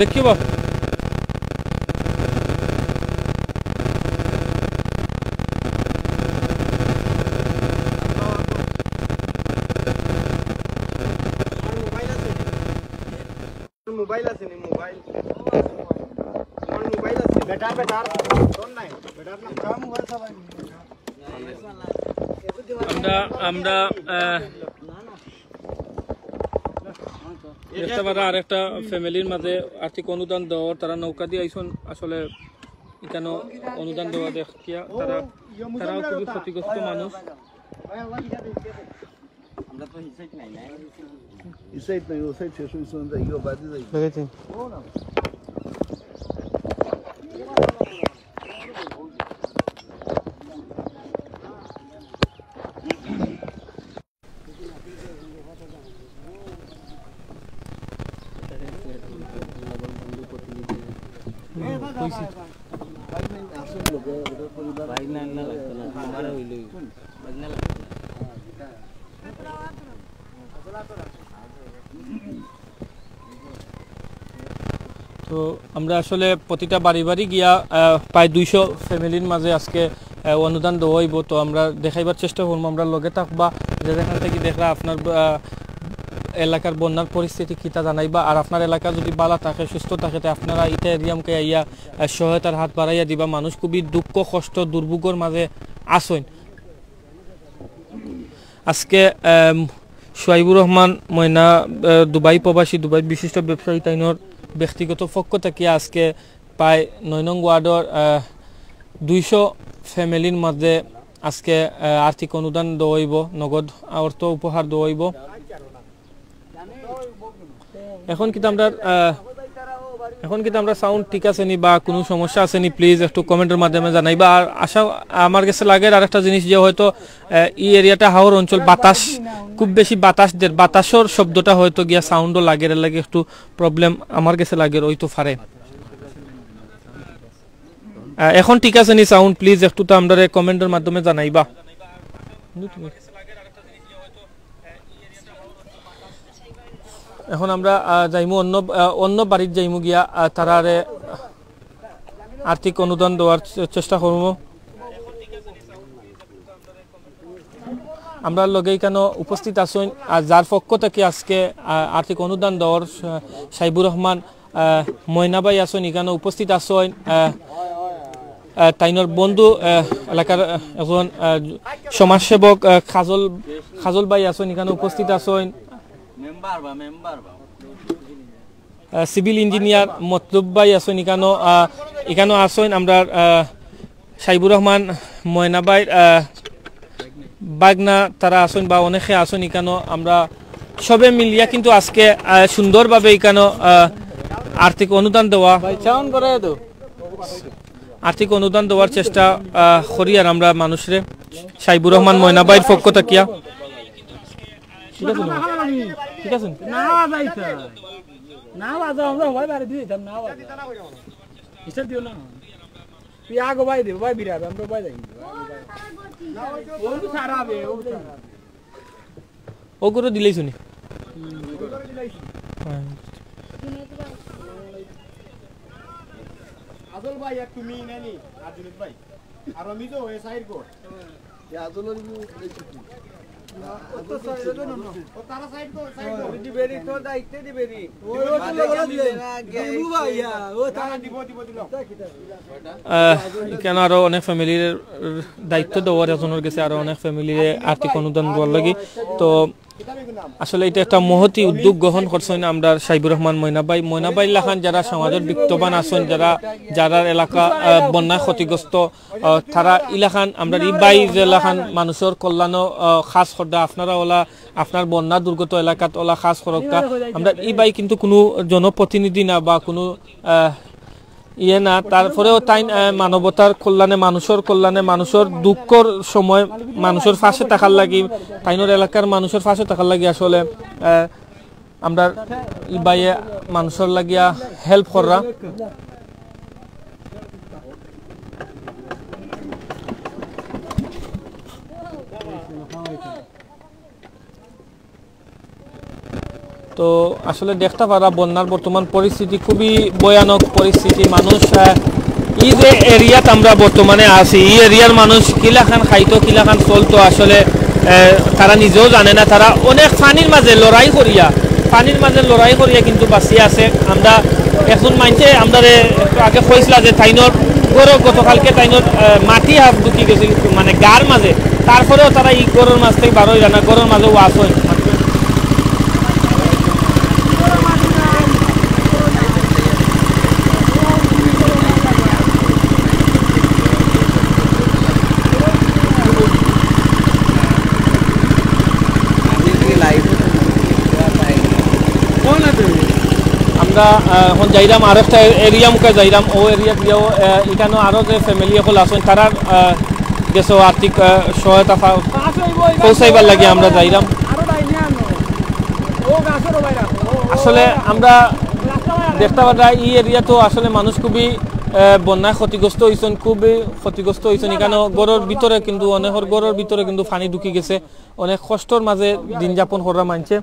দেখিও বা। মোবাইল আছে নি? মোবাইল। তোমার মোবাইল আছে? বেটা, বেটার। তোর নাই? বেটার না? কাম মোবাইল চালাই। আমরা, আমরা, আহ, দেখতে পারা আরেকটা ফ্যামিলির মাঝে আর্থিক অনুদান দেওয়ার, তারা নৌকা দিয়া আইছইন। আসলে ইখানো অনুদান দেওয়া দেখিয়া তারা, তারাও খুবই ক্ষতিগ্রস্ত মানুষ। আমরা তো ই সাইড নাই, না? ই সাইড নাই, ও সাইড শেষ অইছে, আমরা ইগো বাদে যাই। দেখেছি। ও না। ভাই না, না লাগতো না, আমারও হইলই। তো আমরা আসলে প্রতিটা বাড়ি বাড়ি গিয়া, আহ, প্রায় দুইশো ফ্যামিলির মাঝে আজকে, আহ, অনুদান দেওয়া অইবো। তো আমরা দেখাইবার চেষ্টা করমু, আমরা লগে থাকবা, যে যেখান থাকি দেখরা আপনার, আহ, এলাকার বন্যার পরিস্থিতি কিতা জানাইবা। আর আপনার এলাকা যদি ভালা থাকে, সুস্থ থাকে, তে আপনারা ইটা এরিয়ামকে আইয়া, আহ, সহায়তার হাত বাড়াইয়া দিবা। মানুষ খুবই দুঃখ, কষ্ট, দুর্ভোগর মাঝে আছইন। আজকে, আম, সুহাইবুর রহমান ময়না, আহ, দুবাই প্রবাসী, দুবাই বিশিষ্ট ব্যবসায়ী, তাইনর ব্যক্তিগত পক্ষ থাকি আজকে প্রায় নয় নং ওয়ার্ডর, আহ, দুইশো ফ্যামিলির মাঝে আজকে, আহ, আর্থিক অনুদান দেওয়া অইবো, নগদ অর্থ উপহার দেওয়া অইবো। এখন কিন্তু আমরা, আহ, এখন কিন্তু আমরা সাউন্ড ঠিক আছে নি বা কোনো সমস্যা আছে নি, প্লিজ একটু কমেন্টের মাধ্যমে জানাইবা। আর আশা, আমার গেছে লাগের আর একটা জিনিস যে হয়তো, আহ, এই এরিয়াটা হাওর অঞ্চল, বাতাস, খুব বেশি বাতাস দের, বাতাসর শব্দটা হয়তো গিয়া সাউন্ডও লাগের, এর লাগি একটু প্রবলেম আমার গেছে লাগের, অইতো পারে। আহ, এখন ঠিক আছে নি সাউন্ড? প্লিজ একটু তো আমরারে কমেন্টের মাধ্যমে জানাইবা। এখন আমরা, আহ, যাইমু অন্য, আহ, অন্য বাড়িত যাইমু গিয়া, আহ, তারারে আর্থিক অনুদান দেওয়ার চে-, চেষ্টা করমু। আমরার লগে ইকানো উপস্থিত আছইন, আহ, যার পক্ষ থাকি আজকে, আহ, আর্থিক অনুদান দেওয়ার, আহ, সাইবুর রহমান, আহ, ময়না ভাই আছইন, ইকানো উপস্থিত আছইন, আহ, আহ, তাইনর বন্ধু, আহ, এলাকার, আহ, একজন, আহ, সমাজসেবক, আহ, কাজল, কাজল ভাই আছইন, ইকানো উপস্থিত আছইন। মেম্বার বা, মেম্বার বা। আহ, সিভিল ইঞ্জিনিয়ার মতলুব ভাই আছইন ইকানো, আহ, ইকানো আছইন আমরার, আহ, সাইবুর রহমান ময়না ভাইর, আহ, বাগনা তারা আছইন বা অনেকে আছইন ইকানো। আমরা সবে মিলিয়া কিন্তু আজকে, আহ, সুন্দরভাবে ইকানো, আহ, আর্থিক অনুদান দেওয়া, ভাই, সাউন্ড বাড়াই দেও। আর্থিক অনুদান দেওয়ার চেষ্টা, আহ, করি আর আমরা মানুষরে সাইবুর রহমান ময়না ভাইর পক্ষ থাকিয়া। ঠিক আছে নি? ঠিক আছে নি? না বাজাইতা। না বাজাও, আমরা সবাই বাড়ি দিয়ে দিতাম, না বাজাও। স্টার্ট দিও না। তুই আগে ভাই দে, ভাই বিরাট, আমরা ভাই যাই। ও তো সারা বে, ও সারা বে। ও করে দিলেই শুনি। হ্যাঁ। আজল ভাই আর তুমি নানি, আর জুনেদ ভাই। আর আমি তো ওই সাইড কর। আহ, এখানে আরো অনেক ফ্যামিলির দায়িত্ব দেওয়ার একজনের গেছে, আরো অনেক ফ্যামিলিরে আর্থিক অনুদান দেওয়ার লাগি। তো আসলে এটা একটা মহতি উদ্যোগ গ্রহণ করছেন আমরার সাইবুর রহমান ময়না ভাই। ময়না ভাই লাখান যারা সমাজের বিত্তবান আছেন, যারা, যারা এলাকা, আহ, বন্যায় ক্ষতিগ্রস্ত, আহ, তারা ইলাখান, আমরার ই ভাই যে লাখান মানুষের কল্যাণও, আহ, কাজ কররা, আপনারা ওলা আপনার বন্যা দুর্গত এলাকাত ওলা কাজ করক্কা। আমরার ই ভাই কিন্তু কোনো জনপ্রতিনিধি না বা কোনো, আহ, ইয়ে না, তারপরেও তাইন, আহ, মানবতার কল্যাণে, মানুষের কল্যাণে, মানুষের দুঃখর সময় মানুষের পাশে থাকার লাগি, তাইনর এলাকার মানুষের পাশে থাকার লাগি আসলে, আহ, আমরার ই ভাইয়ে মানুষের লাগিয়া হেল্প কররা। তো আসলে দেখতা পারা বন্যার বর্তমান পরিস্থিতি খুবই ভয়ানক পরিস্থিতি। মানুষ, আহ, ই যে এরিয়াত আমরা বর্তমানে আছি, ই এরিয়ার মানুষ কিলাখান খাইতো, কিলাখান চলতো আসলে, আহ, তারা নিজেও জানে না। তারা অনেক পানির মাঝে লড়াই করিয়া, পানির মাঝে লড়াই করিয়া কিন্তু বাঁচিয়া আছে। আমরা একজন মাইনষে আমরারে একটু আগে কইছিলা যে তাইনর ঘরো গতকালকে তাইনর, আহ, মাটি হাফ ঢুকি গেছিল মানে গার মাঝে, তারপরেও তারা ই ঘরর মাঝ থাকি বারইরা না, ঘরর মাঝেউ আছইন। আমরা, আহ, এখন যাইরাম আর একটা এরিয়া মুখে যাইরাম, ও এরিয়া দিয়াও, আহ, এখানো আরো যে ফ্যামিলি অকল আছইন, তারার, আহ, গেছে আর্থিক, আহ, সহায়তা পা-, পৌঁছাইবার লাগি আমরা যাইরাম। আসলে আমরা দেখতা পারা ই এরিয়াত আসলে মানুষ খুবই, আহ, বন্যায় ক্ষতিগ্রস্ত অইছইন, খুবই ক্ষতিগ্রস্ত অইছইন। এখানো ঘরর ভিতরে কিন্তু, অনেকর ঘরর ভিতরে কিন্তু পানি ঢুকি গেছে, অনেক কষ্টর মাঝে দিন যাপন কররা মাইনষে।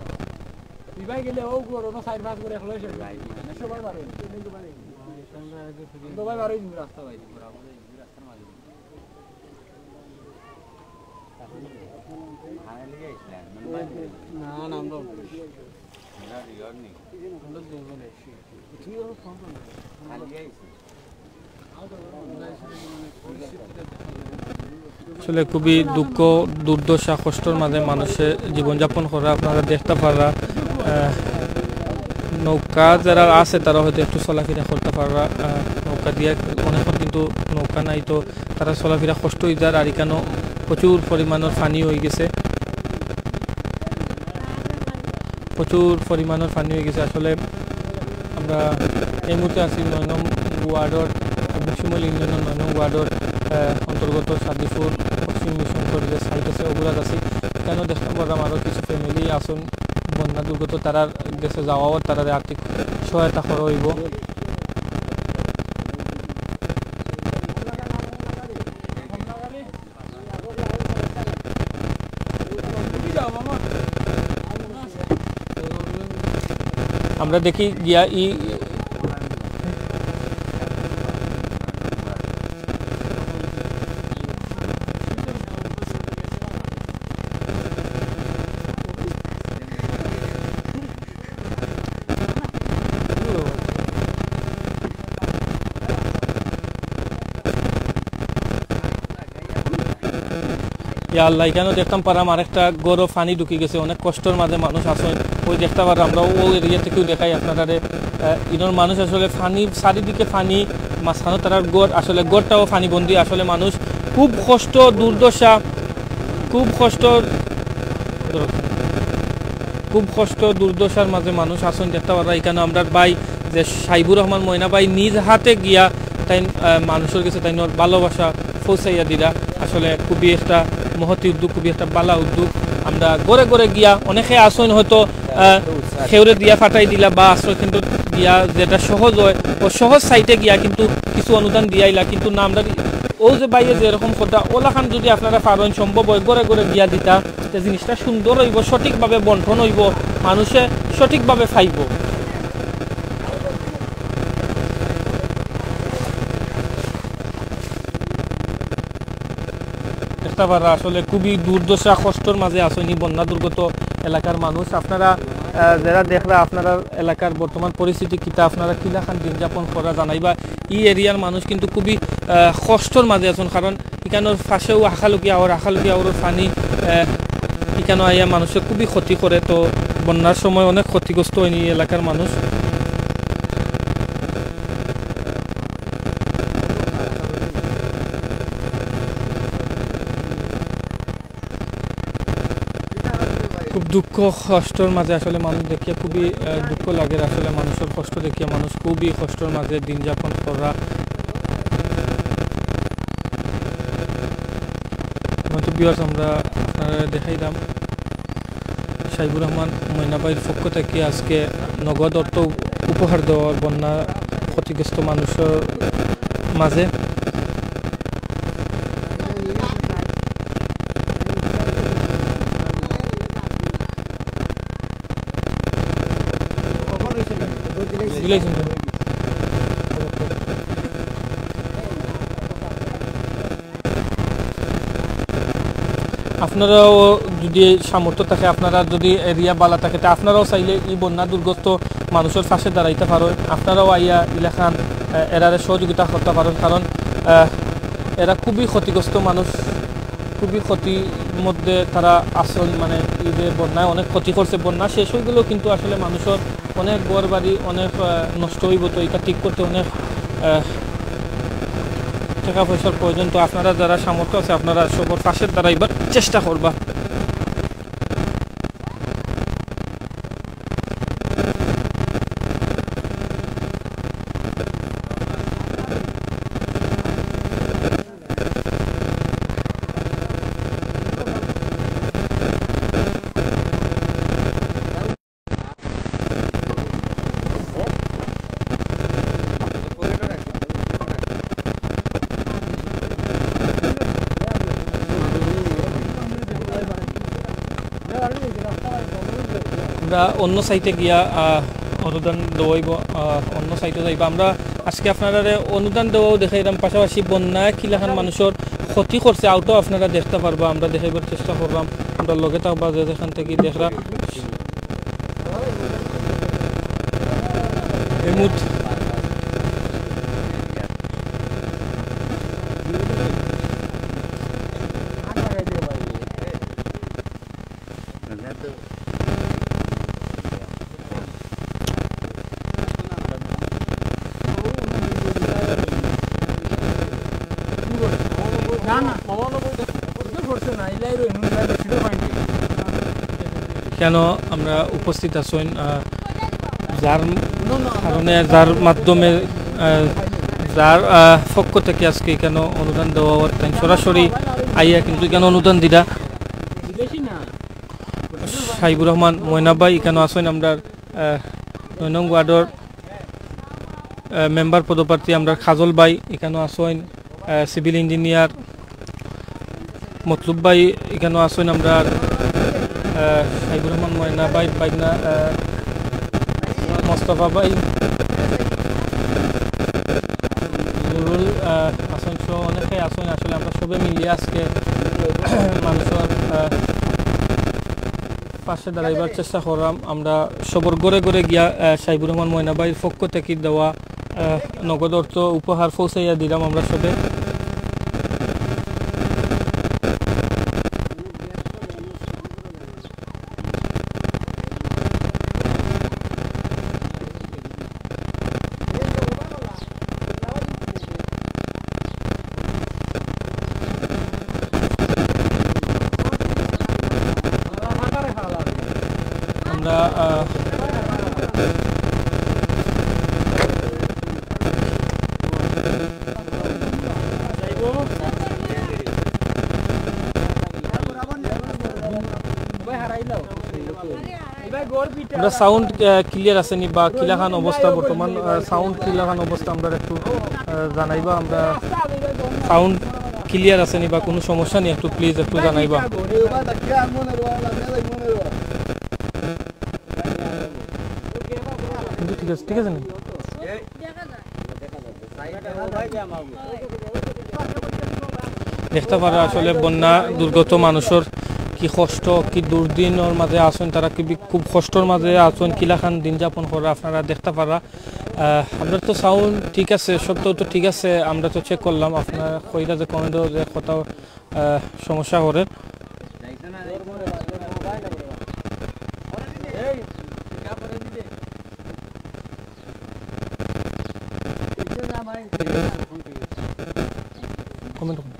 আসলে খুবই দুঃখ, দুর্দশা, কষ্টর মাঝে মানুষে জীবনযাপন কররা। আপনারা দেখতা পাররা, আহ, নৌকা যারা আছে, তারা হয়তো একটু চলাফেরা করতা পাররা। আহ, নৌকা দিয়া অনেকক্ষণ কিন্তু নৌকা নাই, তো তারা চলাফেরা কষ্ট অই যার। আর ইকানো প্রচুর পরিমাণর পানি অই গেছে, প্রচুর পরিমাণর পানি অই গেছে। আসলে আমরা এই মুহূর্তে আছি নয় নং ওয়ার্ডর, বিষ্ণুমল ইউনিয়নর নয় নং ওয়ার্ডর, আহ, অন্তর্গত সাদিপুর পশ্চিম মিশন কলেজর সাইট আছে, ওগুলাত আছি। ইকানো দেখতাম পারলাম আরও কিছু ফ্যামিলি আছইন বন্যা দুর্গত, তারার গেছে যাওয়াও, তারারে আর্থিক সহায়তা করা অইবো। আমরা দেখি গিয়া ই ইয়া আল্লাহ, ইকানো দেখতাম পারলাম আরেকটা ঘরো পানি ঢুকি গেছে, অনেক কষ্টর মাঝে মানুষ আছইন। ওই দেখতাম পারলাম আমরা ও এরিয়া থাকিউ দেখাই আপনারারে। আহ, ইনোর মানুষ আসলে পানি, চারিদিকে পানি, মাঝখানো তারার ঘর, আসলে ঘরটাও পানিবন্দি। আসলে মানুষ খুব কষ্ট, দুর্দশা, খুব কষ্ট, খুব কষ্ট দুর্দশার মাঝে মানুষ আছইন। দেখতাম পাররা ইকানো আমরার ভাই যে সাইবুর রহমান ময়না ভাই নিজ হাতে গিয়া তাইন, আহ, মানুষর গেছে তাইনর ভালোবাসা পৌঁছাইয়া দিরা। আসলে খুবই একটা মহতি উদ্যোগ, খুবই একটা ভালা উদ্যোগ। আমরা ঘরে ঘরে গিয়া, অনেকে আছইন হয়তো, আহ, কেউরে দিয়া পাঠাই দিলা বা আশ্রয় কেন্দ্র দিয়া, যেটা সহজ হয়, ও সহজ সাইটে গিয়া কিন্তু কিছু অনুদান দিয়া আইলা। কিন্তু না, আমরা ও যে ভাইয়ে যেরকম কথা, ওলাখান যদি আপনারা পারইন, সম্ভব হয়, ঘরে ঘরে গিয়া দিতা, তে জিনিসটা সুন্দর অইবো, সঠিকভাবে বন্টন অইবো, মানুষে সঠিকভাবে পাইবো। দেখতাম পাররা আসলে খুবই দুর্দশা, কষ্টর মাঝে আছইন ই বন্যা দুর্গত এলাকার মানুষ। আপনারা, আহ, যারা দেখরা, আপনারার এলাকার বর্তমান পরিস্থিতি কিতা, আপনারা কিলাখান দিন যাপন কররা জানাইবা। ই এরিয়ার মানুষ কিন্তু খুবই, আহ, কষ্টর মাঝে আছইন, কারণ ইকানোর পাশেও হাকালুকি হাওর, হাকালুকি হাওরর পানি, আহ, ইকানো আইয়া মানুষে খুবই ক্ষতি করে। তো বন্যার সময় অনেক ক্ষতিগ্রস্ত অইন ই এলাকার মানুষ। খুব দুঃখ কষ্টর মাঝে আসলে মানুষ দেখিয়া খুবই, আহ, দুঃখ লাগের। আসলে মানুষর কষ্ট দেখিয়া মানুষ খুবই কষ্টর মাঝে দিন যাপন কররা। হয়তো viewers আমরা আপনারারে দেখাইলাম। সাইবুর রহমান ময়না ভাইর পক্ষ থাকি আজকে নগদ অর্থ উপহার দেওয়া অর বন্যা ক্ষতিগ্রস্ত মানুষর মাঝে। আপনারাও যদি সামর্থ্য থাকে, আপনারা যদি এরিয়া বালা থাকে, তে আপনারাও চাইলে ই বন্যা দুর্গত মানুষর পাশে দাঁড়াইতা পারইন। আপনারাও আইয়া ইলাখান, আহ, এরারে সহযোগিতা করতা পারইন, কারণ, আহ, এরা খুবই ক্ষতিগ্রস্ত মানুষ, খুবই ক্ষতির মধ্যে তারা আছইন। মানে, ই যে বন্যায় অনেক ক্ষতি করছে, বন্যা শেষ অইগেলেও কিন্তু আসলে মানুষর অনেক ঘর বাড়ি অনেক, আহ, নষ্ট অইবো, তো ইটা ঠিক করতে অনেক, আহ, টেকা পয়সার প্রয়োজন। তো আপনারা যারা সামর্থ্য আছে, আপনারা সবর পাশে দাঁড়াইবার চেষ্টা করবা। আমরা অন্য সাইটে গিয়া, আহ, অনুদান দেওয়াইব, আহ, অন্য সাইটে যাইবা। আমরা আজকে আপনারারে অনুদান দেওয়াও দেখাইলাম, পাশাপাশি বন্যায় কিলাখান মানুষর ক্ষতি করছে, অউটাও আপনারা দেখতা পারবা। আমরা দেখাইবার চেষ্টা করলাম, আমরা লগে থাকবা, যে যেখান থাকি দেখরা। এই মুহূর্তে কেন আমরা উপস্থিত আছইন, আহ, যার কারণে, যার মাধ্যমে, আহ, যার, আহ, পক্ষ থেকে আজকে এখানে অনুদান দেওয়া অর, তাইন সরাসরি আইয়া কিন্তু এখানে অনুদান দিরা। সাইবুর রহমান ময়না ভাই এখানে আছইন, আমরার, আহ, নয় নং ওয়ার্ডর, আহ, মেম্বার পদপ্রার্থী আমরার কাজল ভাই এখানে আছইন, আহ, সিভিল ইঞ্জিনিয়ার মতলুব ভাই এখানে আছইন, আমরার, আহ, সাইবুর রহমান ময়না ভাই, ভাইগনা, আহ, মোস্তফা ভাই, নুরুল, আহ, আছইন, সহ অনেকে আছইন। আসলে আমরা সবে মিলিয়া আজকে মানুষর, আহ, পাশে দাঁড়াইবার চেষ্টা করলাম। আমরা সবর ঘরে ঘরে গিয়া, আহ, সাইবুর রহমান ময়না ভাইর পক্ষ থেকে দেওয়া, আহ, নগদ অর্থ উপহার পৌঁছাইয়া দিলাম আমরা সবে। আমরা, আহ, আমরা সাউন্ড, আহ, ক্লিয়ার আছে নি বা কিলাখান অবস্থা বর্তমান, আহ, সাউন্ড কিলাখান অবস্থা আমরা একটু, আহ, জানাইবা। আমরা সাউন্ড ক্লিয়ার আছে নি বা কোনো সমস্যা নি, একটু প্লিজ একটু জানাইবা। কিন্তু ঠিক আছে, ঠিক আছে নি? দেখতা পাররা আসলে বন্যা দুর্গত মানুষর কি কষ্ট, কি দুর্দিনর মাঝে আছইন, তারা কি বি-, খুব কষ্টর মাঝে আছইন, কিলাখান দিন যাপন কররা, আপনারা দেখতা পাররা। আহ, আমরা তো সাউন্ড ঠিক আছে, সব তো, তো ঠিক আছে, আমরা তো চেক করলাম, আপনারা কইরা যে কমেন্টও যে কথা, আহ, সমস্যা করে। কমেন্ট করুন।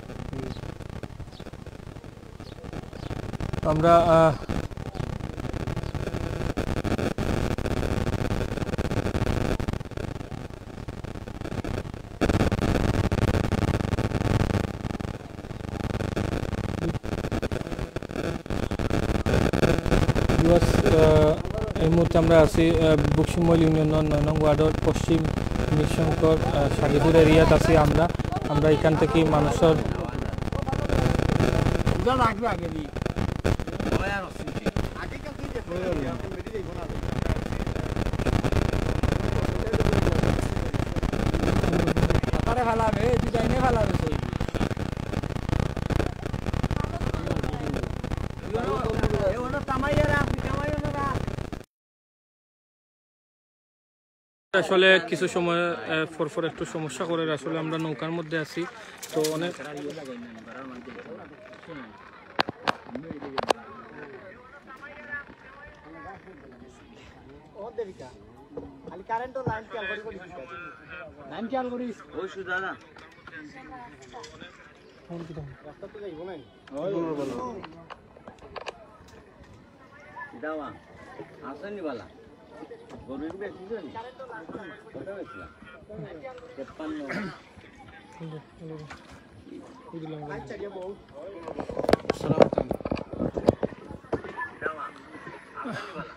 আমরা, আহ, ভিউয়ার্স, আহ, এই মুহূর্তে আমরা আছি, আহ, বক্সিমল ইউনিয়নর নয় নং ওয়ার্ডর পশ্চিম নিঃশঙ্কর, আহ, সাগিপুর এরিয়াত আছি আমরা। আমরা এখান থেকে মানুষর আসলে কিছু সময়, আহ, পর পর একটু সমস্যা করে। আসলে আমরা নৌকার মধ্যে আছি, তো অনেক দাওয়া, আসেনি বালা। গরু এগুলো একটু জানি। কত হয়েছিল? তেপ্পান্ন।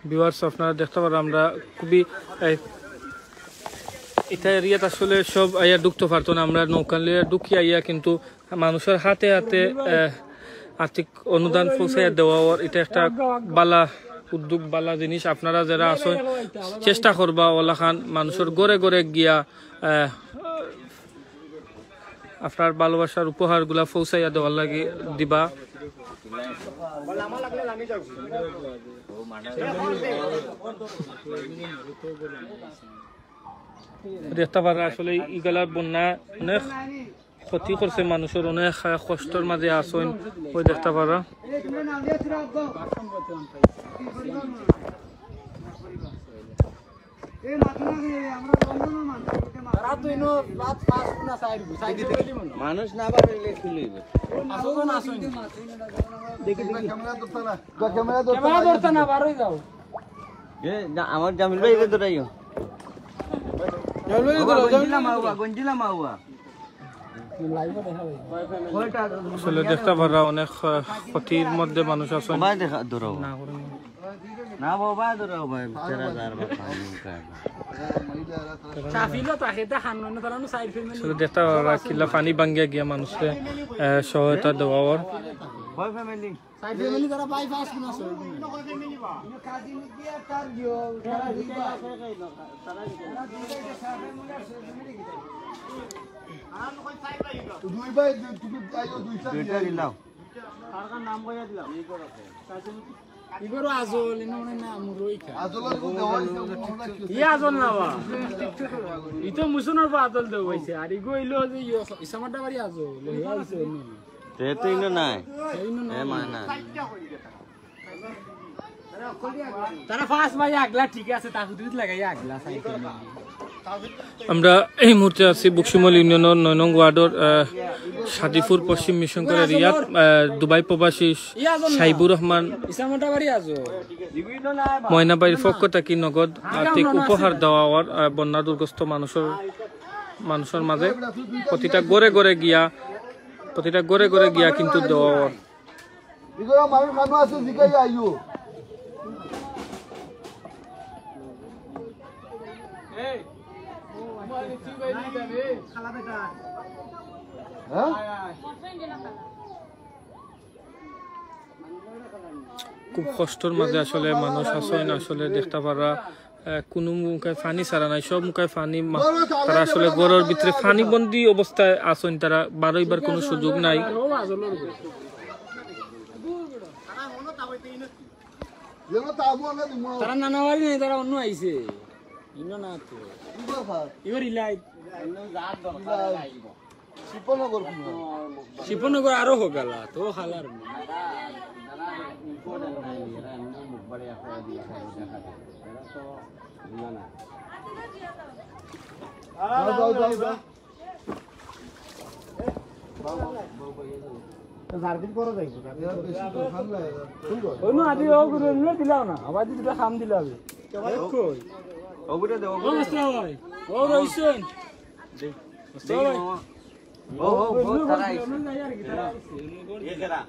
ভিউয়ার্স, আপনারা দেখতা পাররা, আমরা খুবই, এই, ইটা এরিয়াত আসলে সব আইয়া ঢুকতে পারতো না। আমরা নৌকা লইয়া ঢুকি আইয়া কিন্তু মানুষর হাতে হাতে, আহ, আর্থিক অনুদান পৌঁছাইয়া দেওয়া অর, ইটা একটা বালা উদ্যোগ, বালা জিনিস। আপনারা যারা আছো, চেষ্টা করবা অলাখান মানুষর ঘরে ঘরে গিয়া, আহ, আপনার ভালোবাসার উপহারগুলা পৌঁছাইয়া দেওয়ার লাগি দিবা। দেখতা পাররা আসলে ইগালার বন্যা অনেক ক্ষতি করছে, মানুষর অনেক, আহ, কষ্টর মাঝে আছইন, ওই দেখতা পাররা। তারা তো ইনো রাত পাঁচ না চাইর গু, চাইর গু। মানুষ না বাড়াইলে খুলইব। আসো তো না আসো। দেখি, দেখি। ক্যামেরা ধরতে না। তো ক্যামেরা ধরতে ক্যামেরা না। ধরতে না, বারোই যাও। এ, যা, আমার জামিল ভাই, এটা ধরাইও। জামিল ভাই, ধরো, জামিল গঞ্জিলা ভাই। মাওয়া, গঞ্জিলা মাওয়া। আসলে দেখতা পাররা অনেক, আহ, ক্ষতির মধ্যে মানুষ আছইন। ভাই দেখা, ধরো। না, করুন। না বাবা, ধরো ভাই, তেরা হাজার বা পানি উঠায়। সাফিলো তাকে দে হান নয় না, তারা নু সাইড ফ্যামিলি। আসলে দেখতা পাররা কিলা পানি ভাঙ্গিয়া গিয়া মানুষরে, আহ, সহায়তা দেওয়া অর। কয় ফ্যামিলি? সাইড ফ্যামিলি তারা বাইপাস কোন আছে? দুই ভাই, দুই, তুমি আইও, দুইটা দুইটা নিয়ে আইও। দিলাও। ইগরও আজল, ইনো মানে না, মুরই খা। আজল আর কোন দেওয়া হইছে, কোন আমরা কি ই আজল না বা। ই তো মুসুনর বা আজল দেওয়া হইছে। আর ইগো ইলো যে ইয়ো, ইসামার ডাবারি আজল, ইলো আজল। তে তো ইনো নাই। ইনো এ নাই। মা নাই। তারা ফার্স্ট ভাই আগলা ঠিক আছে, তা হুদুদ লাগাই আগলা সাইকেল। আমরা এই মুহূর্তে আছি বক্সিমল ইউনিয়নর নয় নং ওয়ার্ডর, আহ, সাদিপুর পশ্চিম মিশনকর এরিয়াত, আহ, দুবাই প্রবাসী সাইবুর রহমান ইসামটা বাড়ি আছো। ময়না ভাইর পক্ষ থাকি নগদ আর্থিক উপহার দেওয়া অর, আহ, বন্যা দুর্গস্ত মানুষর, মানুষর মাঝে প্রতিটা ঘরে ঘরে গিয়া, প্রতিটা ঘরে ঘরে গিয়া কিন্তু দেওয়া অর। ইগো মানুষ মানুষ আছে, জিগাই আইও। হ্যাঁ? খুব কষ্টর মাঝে আসলে মানুষ আছইন, আসলে দেখতা পাররা আহ, কুনু মুখায় পানি ছাড়া নাই, সব মুখায় পানি। মা-, তারা আসলে ঘরর ভিতরে পানিবন্দী অবস্থায় আছইন, তারা বারইবার কুনু সুযোগ নাই। তারা নানা বাড়ি নাই, তারা অন্য আইছে। ইনো না তো। ইবার ইলাই। শিপনগর কোন? শিপনগর আরো হোগালা, তো হালার না। যাও, যাও, যাও, যাও। জার্কিন করে যাইব। ওই না, আদি ও করে নিলে দিলাও না। আবার যদি দুটা খাম দিলে হবে। কই? ওগুলো দে, ও ওগুলো দে। মাস্টার ভাই, ও রইছেন। দে। মাস্টার ভাই। মামা। ও, ও, ও, তারা আইছে। এ কেরা?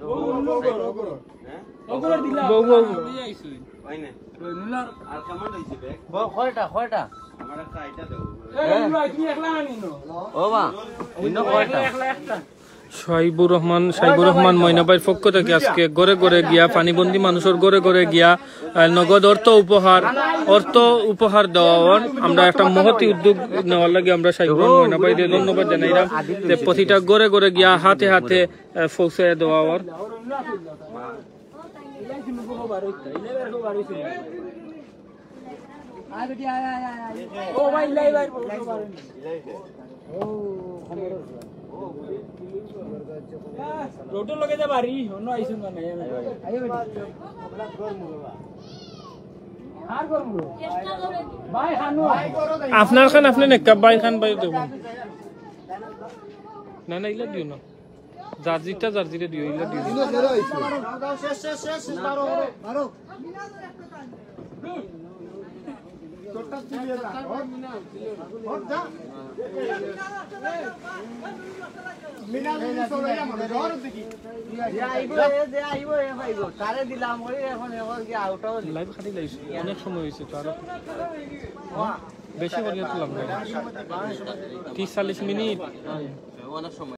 ও, ও, ও, ও, ও। হ্যাঁ? ও, ও, দিলা। বউ, বউ। আমি আইছি। হয় না? রইনুলার। আর কেমন হইছে বে? বউ, কয়টা, কয়টা? আমার একটা আইটা দাও। এ, রইনুলা, তুমি একলা আনি নো। ও বা, ইনো কয়টা? একলা একটা। সাইবুর রহমান, সাইবুর রহমান ময়না ভাইর পক্ষ থাকি আজকে ঘরে ঘরে গিয়া, পানিবন্দী মানুষর ঘরে ঘরে গিয়া, আহ, নগদ অর্থ উপহার, অর্থ উপহার দেওয়া অর। আমরা একটা মহতী উদ্যোগ নেওয়ার লাগি আমরা সাইবুর রহমান ময়না ভাইরে ধন্যবাদ জানাইলাম যে প্রতিটা ঘরে ঘরে গিয়া হাতে হাতে, আহ, পৌঁছাইয়া দেওয়া অর। ও ভাই, লাই ভাই। রোডর লগে যে বাড়ি, অন্য আইছুন না নাই। ভাই, খানো। আপনার খান আপনি নেক্কা, ভাই খান ভাই দেবো। না, না, ইলা দিও না। জার্জিটা জার্জিরে দিও, ইলা দিও। ইনো খেলা আইছে। শেষ, শেষ, শেষ, শেষ, বারো, বারো। তোরটা তুলিয়ে যা। ওঠ, ওঠ, যা। মিনাল, মিনাল, চলো, এই আমার, ধর দেখি। যে আইবো, এ, যে আইবো, এ পাইবো। তারে দিলাম, ওই এখন, এখন কি আউটও দিলাম। লাইভ খালি লাইছে, অনেক সময় হইছে তো, আরো বেশি করিয়া তুললাম না। ত্রিশ চল্লিশ মিনিট। অনেক সময়।